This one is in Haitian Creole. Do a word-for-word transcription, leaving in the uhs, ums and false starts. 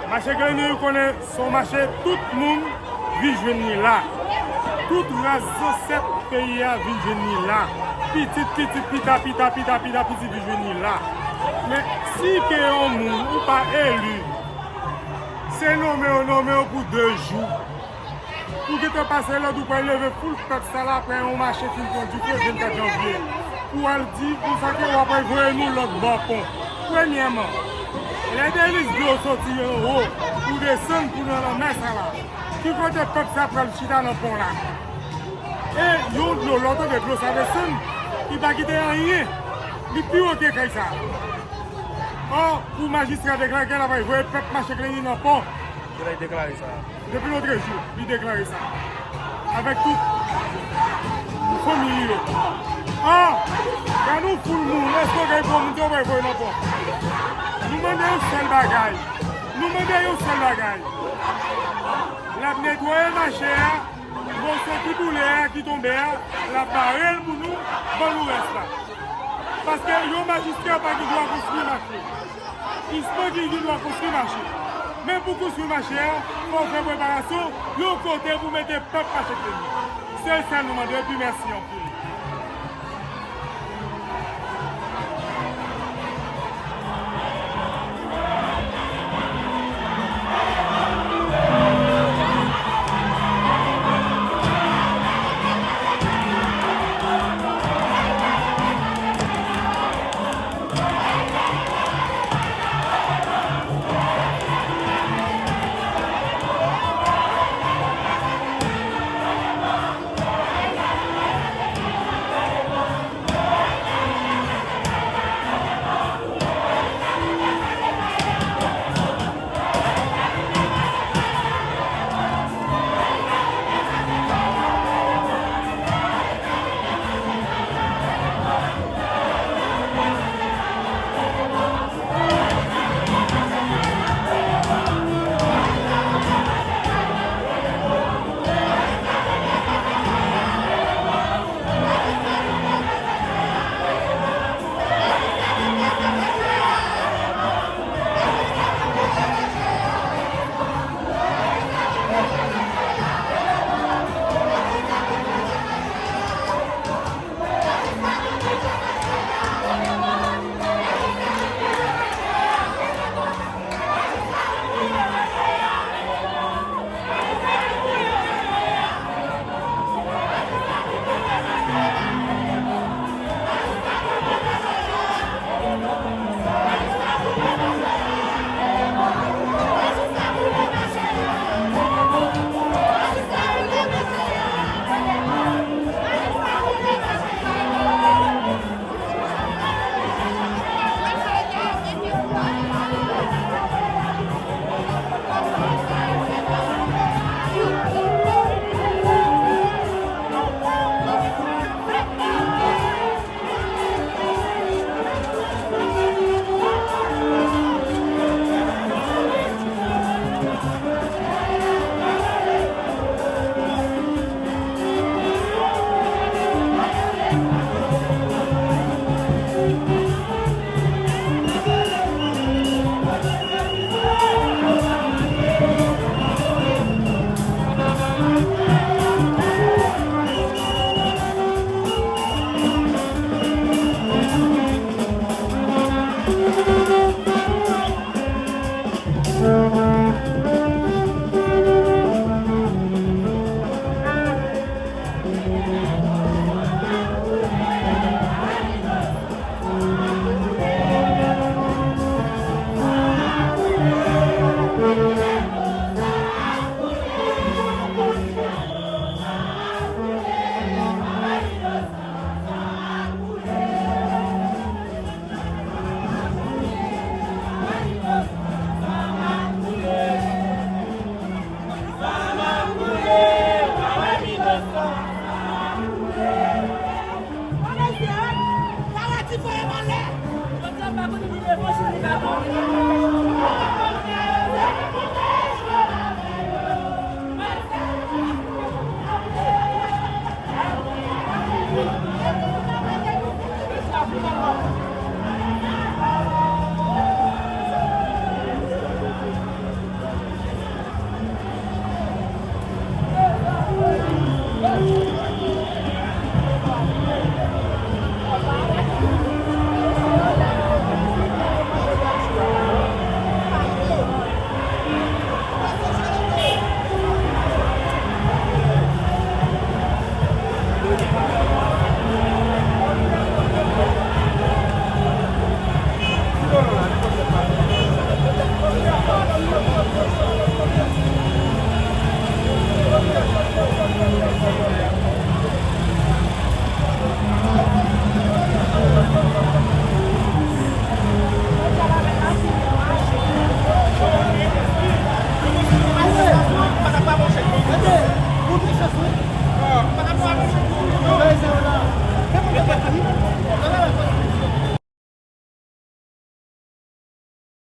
Mache Kleni, ou konnen, se yon mache tout moun vin jwenn li la. Tout ras zansèt peyi a vin jwenn li la. Pitit, pitit, pita, pita, pita, pita, pitit vin jwenn li la. Men si ke yon moun ou pa eli, se nonmen yo nonmen yo pou de jou. Ou gentan pase lòd, ou pral leve foul pèp sa la apre yon mache fin pran dife vennkat janvye. Pou al di konsa ke w ap voye nou lòt bò pon. Premyèman, lè deliz dlo soti anwo pou desann pou nan lanmè sa la, ki kote pèp sa pral chita nan pon la? E yon dlo, lè w tande dlo sa desann, li pa kite anyen. Li pi wo ke kay sa. Ò, pou majistra deklare ke l ap voye pèp Mache Kleni nan pon. Kilè li deklare sa? Depi lòtrejou, li deklare sa. Avèk tout fanmi li yo. Ah! Gade yon foul moun, èske w gen pou moun, ou pral voye nan pon? Nou mande yon sèl bagay. Nou mande yon sèl bagay. L ap netwaye mache a, moso ki boule a, ki tonbe a, l ap bare l pou nou, ban nou rès la. Paske yon majistra pa gen dwa konstwi mache. Ispan ki gen dwa konstwi mache. Men pou konstwi mache a, fò w fè preparasyon yon kote pou mete pèp Mache Kleni. Se sa nou mande, epi mèsi anpil.